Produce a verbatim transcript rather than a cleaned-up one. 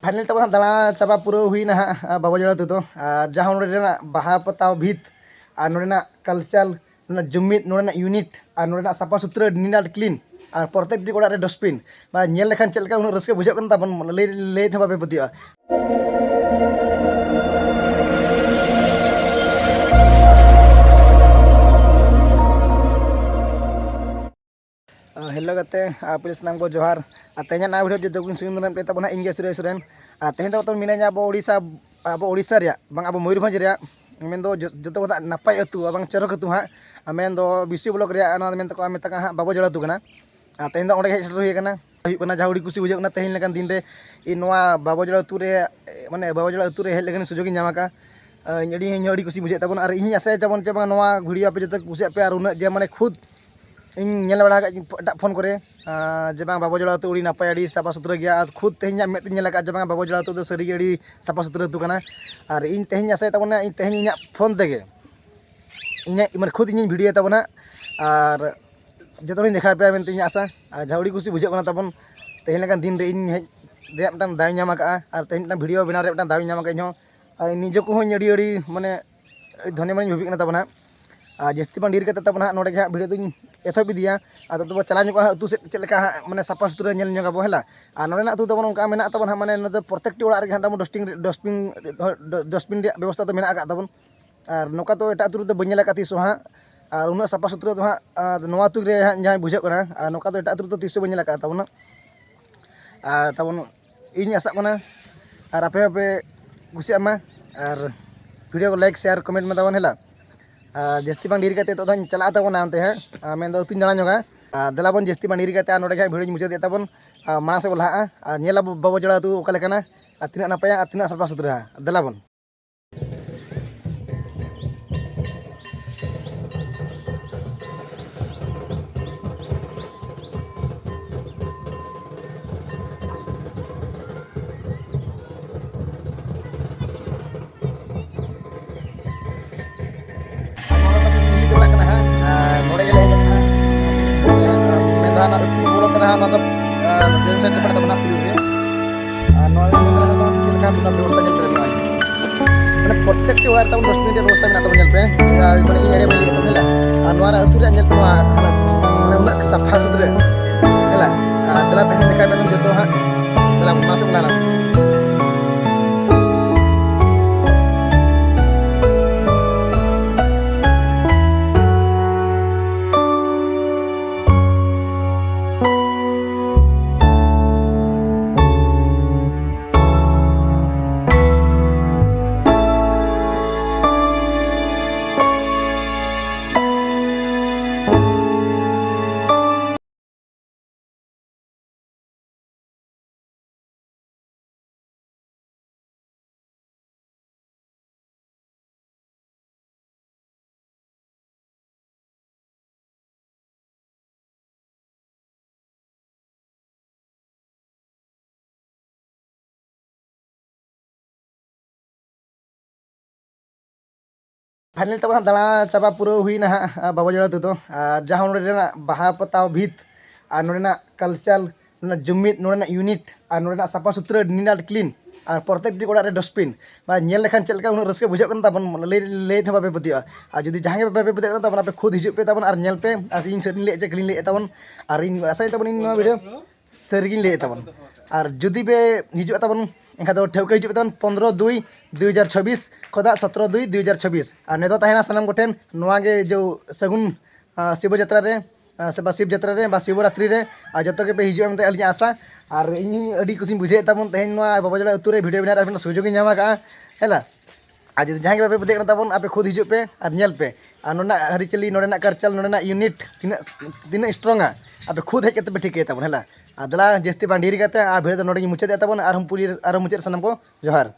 Final ᱛᱟᱵᱚᱱ ᱦᱟᱸᱜ ᱫᱟᱬᱟ ᱪᱟᱵᱟ ᱯᱩᱨᱟᱹᱣ ᱦᱩᱭᱱᱟ ᱦᱟᱸᱜ, ᱟᱨ ᱵᱟᱵᱟ ᱡᱚᱲᱟ ᱟᱹᱛᱩ ᱫᱚ, ᱟᱨ ᱡᱟᱦᱟᱸ ᱱᱚᱰᱮ ᱨᱮᱱᱟᱜ ᱵᱟᱦᱟ ᱯᱚᱛᱟᱣ ᱵᱷᱤᱛ, ᱟᱨ ᱱᱚᱰᱮᱱᱟᱜ ᱠᱟᱞᱪᱟᱨ, ᱱᱚᱰᱮᱱᱟᱜ ᱡᱩᱢᱤᱫ, ᱱᱚᱰᱮᱱᱟᱜ ᱤᱭᱩᱱᱤᱴ, ᱟᱨ ᱱᱚᱰᱮᱱᱟᱜ ᱥᱟᱯᱷᱟ ᱥᱩᱛᱨᱟᱹ, ᱱᱤᱴ ᱟᱨ ᱠᱞᱤᱱ, ᱟᱨ ᱯᱨᱚᱛᱮᱠᱴᱤ ᱚᱲᱟᱜ ᱨᱮ ᱰᱟᱥᱴᱵᱤᱱ, ᱵᱟ ᱧᱮᱞ ᱞᱮᱠᱷᱟᱱ ᱪᱮᱫ ᱞᱮᱠᱟ ᱩᱱᱟᱹᱜ ᱨᱟᱹᱥᱠᱟᱹ ᱵᱩᱡᱷᱟᱹᱜ ᱠᱟᱱᱟ ᱛᱟᱵᱚᱱ, ᱞᱟᱹᱭ, ᱞᱟᱹᱭ ᱛᱮᱦᱚᱸ ᱵᱟᱯᱮ ᱯᱟᱹᱛᱭᱟᱹᱜᱼᱟ᱾ ᱦᱮᱞᱳ ᱜᱟᱛᱮ, ᱟᱯᱮ ᱥᱟᱱᱟᱢ ᱠᱚ ᱡᱚᱦᱟᱨ᱾ ᱟᱨ ᱛᱮᱦᱮᱧᱟᱜ ᱱᱟᱣᱟ ᱵᱷᱤᱰᱤᱭᱳ ᱡᱚᱛᱚ ᱠᱚᱧ ᱥᱟᱺᱜᱤᱧ ᱫᱟᱨᱟᱢ ᱯᱮ ᱛᱟᱵᱚᱱᱟ, ᱤᱧ ᱜᱮ ᱥᱩᱨᱮᱥ ᱥᱚᱨᱮᱱ᱾ ᱟᱨ ᱛᱮᱦᱮᱧ ᱫᱚ ᱛᱟᱵᱚᱱ ᱢᱤᱱᱟᱹᱧᱟ ᱟᱵᱚ ᱳᱰᱤᱥᱟ, ᱟᱵᱚ ᱳᱰᱤᱥᱟ ᱨᱮᱭᱟᱜ, ᱵᱟᱝ ᱟᱵᱚ ᱢᱚᱭᱩᱨᱵᱷᱚᱸᱡᱽ ᱨᱮᱭᱟᱜ, ᱢᱮᱱᱫᱚ ᱡᱚ-, ᱡᱚᱛᱚ ᱠᱷᱚᱱᱟᱜ ᱱᱟᱯᱟᱭ ᱟᱹᱛᱩ, ᱵᱟᱝ ᱪᱚᱨᱚᱠ ᱟᱹᱛᱩ ᱦᱟᱸᱜ, ᱟᱨ ᱢᱮᱱᱫᱚ ᱵᱤᱥᱤ ᱵᱞᱚᱠ ᱨᱮᱭᱟᱜ, ᱱᱚᱣᱟ ᱫᱚ ᱢᱮᱱ ᱛᱟᱠᱚ, ᱢᱮᱛᱟ ᱠᱚ ᱦᱟᱸᱜ ᱵᱟᱵᱚ ᱡᱚᱲᱟ ᱟᱹᱛᱩ ᱠᱟᱱᱟ᱾ ᱟᱨ ᱛᱮᱦᱮᱧ ᱫᱚ ᱚᱸᱰᱮ ᱜᱮ ᱦᱮᱡ ᱥᱮᱴᱮᱨ ᱦᱩᱭ ᱟᱠᱟᱱᱟ᱾ ᱦᱩᱭᱩᱜ ᱠᱟᱱᱟ, ᱡᱟᱦᱟᱸ ᱟᱹᱰᱤ ᱠᱩᱥᱤ ᱵᱩᱡᱷᱟᱹᱜ ᱠᱟᱱᱟ ᱛᱮᱦᱮᱧ ᱞᱮᱠᱟᱱ ᱫᱤᱱ ᱨᱮ ᱤᱧ ᱱᱚᱣᱟ ᱵᱟᱵᱚ ᱡᱚᱲᱟ ᱟᱹᱛᱩ ᱨᱮ, ᱢᱟᱱᱮ ᱵᱟᱵᱚ ᱡᱚᱲᱟ ᱟᱹᱛᱩ ᱨᱮ ᱦᱮᱡ ᱞᱮᱠᱟᱱ ᱥᱩᱡᱳᱜᱽ ᱤᱧ ᱧᱟᱢ ᱟᱠᱟᱫᱼᱟ᱾ ᱟᱹᱰᱤ, ᱤᱧ ᱦᱚᱸ ᱟᱹᱰᱤ ᱠᱩᱥᱤ ᱵᱩᱡᱷᱟᱹᱜ ᱛᱟᱵᱚᱱ᱾ ᱟᱨ ᱤᱧ ᱟᱥᱟᱭᱟ ᱡᱮᱢᱚᱱ, ᱡᱮ ᱵᱟᱝ ᱱᱚᱣᱟ ᱵᱷᱤᱰᱤᱭᱳ ᱟᱯᱮ ᱡᱚᱛᱚ ᱠᱩᱥᱤᱭᱟᱜ ᱯᱮ, ᱟᱨ ᱩᱱᱟᱹᱜ ᱡᱮ ᱢᱟᱱᱮ ᱠᱷᱩᱫ ᱤᱧ ᱧᱮᱞ ᱵᱟᱲᱟ ᱟᱠᱟᱫ ᱮᱴᱟᱜ ᱯᱷᱳᱱ ᱠᱚᱨᱮ, ᱟᱨ ᱡᱮ ᱵᱟᱝ ᱵᱟᱵᱚ ᱡᱚᱲᱟ ᱟᱹᱛᱩ ᱟᱹᱰᱤ ᱱᱟᱯᱟᱭ, ᱟᱹᱰᱤ ᱥᱟᱯᱷᱟ ᱥᱩᱛᱨᱟᱹ ᱜᱮᱭᱟ, ᱟᱨ ᱠᱷᱩᱫ ᱛᱮᱦᱮᱧ ᱤᱧᱟᱹᱜ ᱢᱮᱫ ᱛᱮᱧ ᱧᱮᱞ ᱟᱠᱟᱫ ᱡᱮ ᱵᱟᱝ ᱵᱟᱵᱚ ᱡᱚᱲᱟ ᱟᱹᱛᱩ ᱫᱚ ᱥᱟᱹᱨᱤ ᱜᱮ ᱟᱹᱰᱤ ᱥᱟᱯᱷᱟ ᱥᱩᱛᱨᱟᱹ ᱟᱹᱛᱩ ᱠᱟᱱᱟ᱾ ᱟᱨ ᱤᱧ ᱛᱮᱦᱮᱧ ᱟᱥᱟᱭ ᱛᱟᱵᱚᱱᱟ, ᱤᱧ ᱛᱮᱦᱮᱧ ᱤᱧᱟᱹᱜ ᱯᱷᱳᱱ ᱛᱮᱜᱮ ᱤᱧᱟᱹᱜ, ᱢᱟᱱᱮ ᱠᱷᱩᱫ ᱤᱧᱤᱧ ᱵᱷᱤᱰᱤᱭᱳᱭ ᱛᱟᱵᱚᱱᱟ, ᱟᱨ ᱡᱚᱛᱚ ᱦᱚᱲᱤᱧ ᱫᱮᱠᱷᱟᱣ ᱯᱮᱭᱟ ᱢᱮᱱᱛᱮ ᱤᱧᱟᱹᱜ ᱟᱥᱟ᱾ ᱟᱨ ᱡᱟᱦᱟᱸ ᱟᱹᱰᱤ ᱠᱩᱥᱤ ᱵᱩᱡᱷᱟᱹᱜ ᱠᱟᱱᱟ ᱛᱟᱵᱚᱱ, ᱛᱮᱦᱮᱧ ᱞᱮᱠᱟᱱ ᱫᱤᱱ ᱨᱮ ᱤᱧ ᱦᱮᱡ ᱨᱮᱭᱟᱜ ᱢᱤᱫᱴᱟᱝ ᱫᱟᱣ ᱤᱧ ᱧᱟᱢ ᱟᱠᱟᱫᱼᱟ, ᱟᱨ ᱛᱮᱦᱮᱧ ᱢᱤᱫᱴᱟᱝ ᱵᱷᱤᱰᱤᱭᱳ ᱵᱮᱱᱟᱣ ᱨᱮᱭᱟᱜ ᱢᱤᱫᱴᱟᱝ ᱫᱟᱣ ᱤᱧ ᱧᱟᱢ ᱟᱠᱟᱫᱼᱟ ᱤᱧᱦᱚᱸ᱾ ᱟᱨ ᱱᱤᱡᱮ ᱠᱚᱦᱚᱸ ᱟᱹᱰᱤ, ᱟᱹᱰᱤ ᱢᱟᱱᱮ ᱫᱷᱚᱱᱭᱚ ᱢᱟᱱᱮᱧ ᱵᱷᱟᱹᱵᱤᱜ ᱠᱟᱱᱟ ᱛᱟᱵᱚᱱ ᱦᱟᱸᱜ᱾ ᱟᱨ ᱡᱟᱹᱥᱛᱤ ᱵᱟᱝ ᱰᱷᱮᱨ ᱠᱟᱛᱮ ᱛᱟᱵᱚᱱ ᱦᱟᱸᱜ ᱱᱚᱰᱮ ᱜᱮ ᱦᱟᱸᱜ ᱵᱷᱤᱰᱤᱭᱳ ᱫᱚᱧ ᱮᱛᱚᱦᱚᱵ ᱤᱫᱤᱭᱟ᱾ ᱟᱫᱚ ᱛᱚᱵᱮ ᱪᱟᱞᱟᱣ ᱧᱚᱜᱚᱜᱼᱟ ᱦᱟᱸᱜ ᱟᱹᱛᱩ ᱥᱮᱫ, ᱪᱮᱫ ᱞᱮᱠᱟ ᱦᱟᱸᱜ ᱢᱟᱱᱮ ᱥᱟᱯᱷᱟ ᱥᱩᱛᱨᱟᱹ ᱧᱮᱞ ᱧᱚᱜ ᱟᱵᱚ, ᱦᱮᱸ ᱞᱟ᱾ ᱟᱨ ᱱᱚᱰᱮᱱᱟᱜ ᱟᱹᱛᱩ ᱛᱟᱵᱚᱱ ᱚᱱᱠᱟ ᱢᱮᱱᱟᱜ ᱛᱟᱵᱚᱱ ᱦᱟᱸᱜ, ᱢᱟᱱᱮ ᱱᱚᱛᱮ ᱯᱨᱚᱛᱮᱠᱴᱤ ᱚᱲᱟᱜ ᱨᱮᱜᱮ ᱦᱟᱸᱜ ᱛᱟᱵᱚᱱ ᱰᱟᱥᱴᱤᱝ, ᱰᱟᱥᱴᱵᱤᱱ, ᱰᱟᱥᱴᱵᱤᱱ ᱨᱮᱭᱟᱜ ᱵᱮᱵᱚᱥᱛᱷᱟ ᱫᱚ ᱢᱮᱱᱟᱜ ᱟᱠᱟᱫ ᱛᱟᱵᱚᱱ᱾ ᱟᱨ ᱱᱚᱝᱠᱟ ᱫᱚ ᱮᱴᱟᱜ ᱟᱹᱛᱩ ᱨᱮᱫᱚ ᱵᱟᱹᱧ ᱧᱮᱞ ᱟᱠᱟᱫ ᱛᱤᱥ ᱦᱚᱸ ᱦᱟᱸᱜ᱾ ᱟᱨ ᱩᱱᱟᱹᱜ ᱥᱟᱯᱷᱟ ᱥᱩᱛᱨᱟᱹ ᱫᱚ ᱦᱟᱸᱜ, ᱟᱨ ᱱᱚᱣᱟ ᱟᱹᱛᱩ ᱨᱮ ᱦᱟᱸᱜ ᱡᱟᱦᱟᱸᱭ ᱵᱩᱡᱷᱟᱹᱜ ᱠᱟᱱᱟ, ᱟᱨ ᱱᱚᱝᱠᱟ ᱫᱚ ᱮᱴᱟᱜ ᱟᱹᱛᱩ ᱨᱮᱫᱚ ᱛᱤᱥ ᱦᱚᱸ ᱵᱟᱹᱧ ᱧᱮᱞ ᱟᱠᱟᱫ ᱛᱟᱵᱚᱱᱟ᱾ ᱟᱨ ᱛᱟᱵᱚᱱ ᱤᱧ ᱟᱥᱟᱜ ᱠᱟᱱᱟ ᱟᱨ ᱟᱯᱮ ᱦᱚᱸᱯᱮ ᱠᱩᱥᱤᱭᱟᱜ ᱢᱟ, ᱟᱨ ᱵᱷᱤᱰᱤᱭᱳ ᱠᱚ ᱞᱟᱭᱤᱠ, ᱥᱮᱭᱟᱨ, ᱠᱚᱢᱮᱱᱴ ᱢᱮ ᱛᱟᱵᱚᱱ, ᱦᱮᱞᱟ᱾ ᱟᱨ ᱡᱟᱹᱥᱛᱤ ᱵᱟᱝ ᱰᱮᱨᱤ ᱠᱟᱛᱮ ᱱᱤᱛᱚᱜ ᱫᱚᱧ ᱪᱟᱞᱟᱜ ᱛᱟᱵᱚᱱᱟ ᱚᱱᱛᱮ ᱦᱟᱸᱜ, ᱟᱨ ᱢᱮᱱᱫᱚ ᱟᱹᱛᱩᱧ ᱫᱟᱬᱟ ᱧᱚᱜᱟ᱾ ᱟᱨ ᱫᱮᱞᱟ ᱵᱚᱱ ᱡᱟᱹᱥᱛᱤ ᱵᱟᱝ ᱰᱮᱨᱤ ᱠᱟᱛᱮ ᱟᱨ ᱱᱚᱰᱮ ᱜᱮ ᱦᱟᱸᱜ ᱵᱷᱤᱰᱤᱭᱳᱧ ᱢᱩᱪᱟᱹᱫᱮᱫ ᱛᱟᱵᱚᱱ᱾ ᱟᱨ ᱢᱟᱲᱟᱝ ᱥᱮᱫ ᱵᱚᱱ ᱞᱟᱦᱟᱜᱼᱟ, ᱟᱨ ᱧᱮᱞ ᱟᱵᱚ ᱵᱟᱵᱚ ᱡᱚᱲᱟ ᱟᱹᱛᱩ ᱚᱠᱟ ᱞᱮᱠᱟᱱᱟ, ᱟᱨ ᱛᱤᱱᱟᱹᱜ ᱱᱟᱯᱟᱭᱟ, ᱟᱨ ᱛᱤᱱᱟᱹᱜ ᱥᱟᱯᱷᱟ ᱥᱩᱛᱨᱟᱹ᱾ ᱫᱮᱞᱟ ᱵᱚᱱ᱾ ᱱᱚᱰᱮ ᱛᱟᱵᱚᱱ ᱦᱟᱸᱜ, ᱟᱨ ᱱᱚᱰᱮ ᱜᱮᱞᱮ ᱦᱮᱡ ᱟᱠᱟᱱᱟ᱾ ᱢᱮᱱ ᱫᱚ ᱦᱟᱸᱜ ᱱᱚᱣᱟ ᱟᱹᱛᱩ ᱵᱚᱞᱚ ᱛᱮ ᱱᱟᱦᱟᱜ ᱱᱚᱣᱟ ᱫᱚ, ᱟᱨ, ᱡᱚᱭᱱ ᱥᱮᱴ ᱠᱟᱯᱲᱟ ᱛᱟᱵᱚᱱ ᱦᱟᱸᱜ ᱯᱩᱭᱞᱩ ᱜᱮ᱾ ᱟᱨ ᱱᱚᱣᱟ ᱚᱱᱟ ᱵᱮᱵᱚᱥᱛᱷᱟ ᱧᱮᱞ ᱯᱮ ᱱᱚᱜᱼᱚᱭ᱾ ᱢᱟᱱᱮ ᱯᱨᱚᱛᱮᱠᱴᱤ ᱚᱲᱟᱜ ᱨᱮ ᱛᱟᱵᱚᱱ ᱰᱟᱥᱴᱵᱤᱱ ᱨᱮᱭᱟᱜ ᱵᱮᱵᱚᱥᱛᱷᱟ ᱢᱮᱱᱟᱜ ᱛᱟᱵᱚᱱ, ᱧᱮᱞ ᱯᱮ᱾ ᱟᱨ ᱢᱟᱱᱮ ᱤᱧ ᱮᱲᱮ ᱵᱟᱹᱧ ᱞᱟᱹᱭᱮᱫ ᱛᱟᱵᱚᱱᱟ, ᱦᱮᱸ᱾ ᱟᱨ ᱱᱚᱣᱟ ᱨᱮ ᱟᱹᱛᱩ ᱨᱮᱭᱟᱜ ᱧᱮᱞ ᱯᱮ ᱱᱚᱣᱟ ᱦᱟᱞᱚᱛ, ᱢᱟᱱᱮ ᱩᱱᱟᱹᱜ ᱥᱟᱯᱷᱟ ᱥᱩᱛᱨᱟᱹ, ᱦᱮᱸ᱾ ᱟᱨ ᱫᱮᱞᱟ ᱛᱮᱦᱮᱧ ᱫᱮᱠᱷᱟᱭ ᱯᱮ ᱡᱚᱛᱚ ᱦᱟᱸᱜ᱾ ᱫᱮᱞᱟ ᱢᱟᱥᱮ ᱵᱚᱱ ᱞᱟᱲᱟ᱾ ᱯᱷᱟᱭᱱᱟᱞ ᱛᱟᱵᱚᱱ ᱦᱟᱸᱜ ᱫᱟᱬᱟ ᱪᱟᱵᱟ ᱯᱩᱨᱟᱹᱣ ᱦᱩᱭᱱᱟ ᱦᱟᱸᱜ, ᱟᱨ ᱵᱟᱵᱟ ᱡᱚᱲᱟ ᱟᱹᱛᱩ ᱫᱚ, ᱟᱨ ᱡᱟᱦᱟᱸ ᱱᱚᱰᱮ ᱨᱮᱱᱟᱜ ᱵᱟᱦᱟ ᱯᱚᱛᱟᱣ ᱵᱷᱤᱛ ᱟᱨ ᱱᱚᱰᱮᱱᱟᱜ ᱠᱟᱞᱪᱟᱨ, ᱱᱚᱰᱮᱱᱟᱜ ᱡᱩᱢᱤᱫ, ᱱᱚᱰᱮᱱᱟᱜ ᱤᱭᱩᱱᱤᱴ ᱟᱨ ᱱᱚᱰᱮᱱᱟᱜ ᱥᱟᱯᱷᱟ ᱥᱩᱛᱨᱟᱹ, ᱱᱤᱴ ᱮᱱᱰ ᱠᱞᱤᱱ, ᱟᱨ ᱯᱨᱚᱛᱮᱠᱴᱤ ᱚᱲᱟᱜ ᱨᱮ ᱰᱟᱥᱴᱵᱤᱱ, ᱵᱟ ᱧᱮᱞ ᱞᱮᱠᱷᱟᱱ ᱪᱮᱫ ᱞᱮᱠᱟ ᱩᱱᱟᱹᱜ ᱨᱟᱹᱥᱠᱟᱹ ᱵᱩᱡᱷᱟᱹᱜ ᱠᱟᱱᱟ ᱛᱟᱵᱚᱱ, ᱞᱟᱹᱭ, ᱞᱟᱹᱭ ᱛᱮᱦᱚᱸ ᱵᱟᱯᱮ ᱯᱟᱹᱛᱭᱟᱹᱜᱼᱟ᱾ ᱟᱨ ᱡᱩᱫᱤ ᱡᱟᱦᱟᱸᱭ ᱜᱮ ᱵᱟᱯᱮ ᱯᱟᱹᱛᱭᱟᱹᱜ ᱠᱟᱱᱟ ᱛᱟᱵᱚᱱ, ᱟᱯᱮ ᱠᱷᱩᱫ ᱦᱤᱡᱩᱜ ᱯᱮ ᱛᱟᱵᱚᱱ ᱟᱨ ᱧᱮᱞ ᱯᱮ, ᱟᱨ ᱤᱧ ᱥᱟᱹᱨᱤᱧ ᱞᱟᱹᱭᱮᱫ ᱪᱮ ᱠᱷᱟᱹᱞᱤᱧ ᱞᱟᱹᱭᱮᱫ ᱛᱟᱵᱚᱱ, ᱟᱨ ᱤᱧ ᱟᱥᱟᱭ ᱛᱟᱵᱚᱱ ᱤᱧ ᱱᱚᱣᱟ ᱵᱷᱤᱰᱤᱭᱳ ᱥᱟᱹᱨᱤᱜᱤᱧ ᱞᱟᱹᱭᱮᱫ ᱛᱟᱵᱚᱱ᱾ ᱟᱨ ᱡᱩᱫᱤ ᱯᱮ ᱦᱤᱡᱩᱜᱼᱟ ᱛᱟᱵᱚᱱ, ᱮᱱᱠᱷᱟᱱ ᱫᱚ ᱴᱷᱟᱹᱣᱠᱟᱹ ᱦᱤᱡᱩᱜ ᱯᱮ ᱛᱟᱵᱚᱱ ᱯᱚᱱᱨᱚ ᱫᱩᱭ ᱫᱩᱭ ᱦᱟᱡᱟᱨ ᱪᱷᱚᱵᱤᱥ ᱠᱷᱚᱱᱟᱜ ᱥᱚᱛᱨᱚ ᱫᱩᱭ ᱫᱩᱭ ᱦᱟᱡᱟᱨ ᱪᱷᱚᱵᱤᱥ᱾ ᱟᱨ ᱱᱮᱣᱛᱟ ᱛᱟᱦᱮᱱᱟ ᱥᱟᱱᱟᱢ ᱠᱚᱴᱷᱮᱱ ᱱᱚᱣᱟ ᱜᱮ ᱡᱮ ᱥᱟᱹᱜᱩᱱ, ᱟᱸ, ᱥᱤᱵᱚ ᱡᱟᱛᱨᱟ ᱨᱮ, ᱟᱸ, ᱥᱮ ᱵᱟ ᱥᱤᱵ ᱡᱟᱛᱨᱟ ᱨᱮ ᱵᱟ ᱥᱤᱵᱚ ᱨᱟᱛᱨᱤ ᱨᱮ᱾ ᱟᱨ ᱡᱚᱛᱚ ᱜᱮᱯᱮ ᱦᱤᱡᱩᱜᱼᱟ ᱢᱮᱱᱛᱮ ᱟᱹᱞᱤᱧᱟᱜ ᱟᱥᱟ᱾ ᱟᱨ ᱤᱧ ᱦᱚᱸ ᱟᱹᱰᱤ ᱠᱩᱥᱤᱧ ᱵᱩᱡᱷᱟᱹᱣᱮᱫ ᱛᱟᱵᱚᱱ ᱛᱮᱦᱮᱧ ᱱᱚᱣᱟ ᱵᱟᱵᱟ ᱡᱚᱲᱟ ᱟᱹᱛᱩ ᱨᱮ ᱵᱷᱤᱰᱤᱭᱳ ᱵᱮᱱᱟᱣ ᱨᱮᱭᱟᱜ ᱢᱤᱫᱴᱟᱝ ᱥᱩᱡᱳᱜᱽ ᱤᱧ ᱧᱟᱢ ᱟᱠᱟᱫᱼᱟ᱾ ᱦᱮᱸ ᱞᱟ? ᱟᱨ ᱡᱩᱫᱤ ᱡᱟᱦᱟᱸᱭ ᱜᱮ ᱵᱟᱯᱮ ᱯᱟᱹᱛᱭᱟᱹᱜ ᱠᱟᱱᱟ ᱛᱟᱵᱚᱱ, ᱟᱯᱮ ᱠᱷᱩᱫ ᱦᱤᱡᱩᱜ ᱯᱮ ᱟᱨ ᱧᱮᱞ ᱯᱮ᱾ ᱟᱨ ᱱᱚᱰᱮᱱᱟᱜ ᱟᱹᱨᱤᱪᱟᱹᱞᱤ, ᱱᱚᱰᱮᱱᱟᱜ ᱠᱟᱞᱪᱟᱨ, ᱱᱚᱰᱮᱱᱟᱜ ᱤᱭᱩᱱᱤᱴ ᱛᱤᱱᱟᱹᱜ, ᱛᱤᱱᱟᱹᱜ ᱥᱴᱨᱚᱝᱟ, ᱟᱯᱮ ᱠᱷᱩᱫ ᱦᱮᱡ ᱠᱟᱛᱮ ᱯᱮ ᱴᱷᱤᱠᱟᱹᱭ ᱛᱟᱵᱚᱱ, ᱦᱮᱸ ᱞᱟ? ᱟᱨ ᱫᱮᱞᱟ ᱡᱟᱹᱥᱛᱤ ᱵᱟᱝ ᱰᱮᱨᱤ ᱠᱟᱛᱮ ᱟᱨ ᱵᱷᱤᱰᱤᱭᱳ ᱫᱚ ᱱᱚᱰᱮ ᱜᱮᱧ ᱢᱩᱪᱟᱹᱫᱮᱫ ᱛᱟᱵᱚᱱ᱾ ᱟᱨᱦᱚᱸ ᱯᱩᱨᱤ, ᱟᱨᱦᱚᱸ ᱢᱩᱪᱟᱹᱫ ᱥᱟᱱᱟᱢ ᱠᱚ ᱡᱚᱦᱟᱨ᱾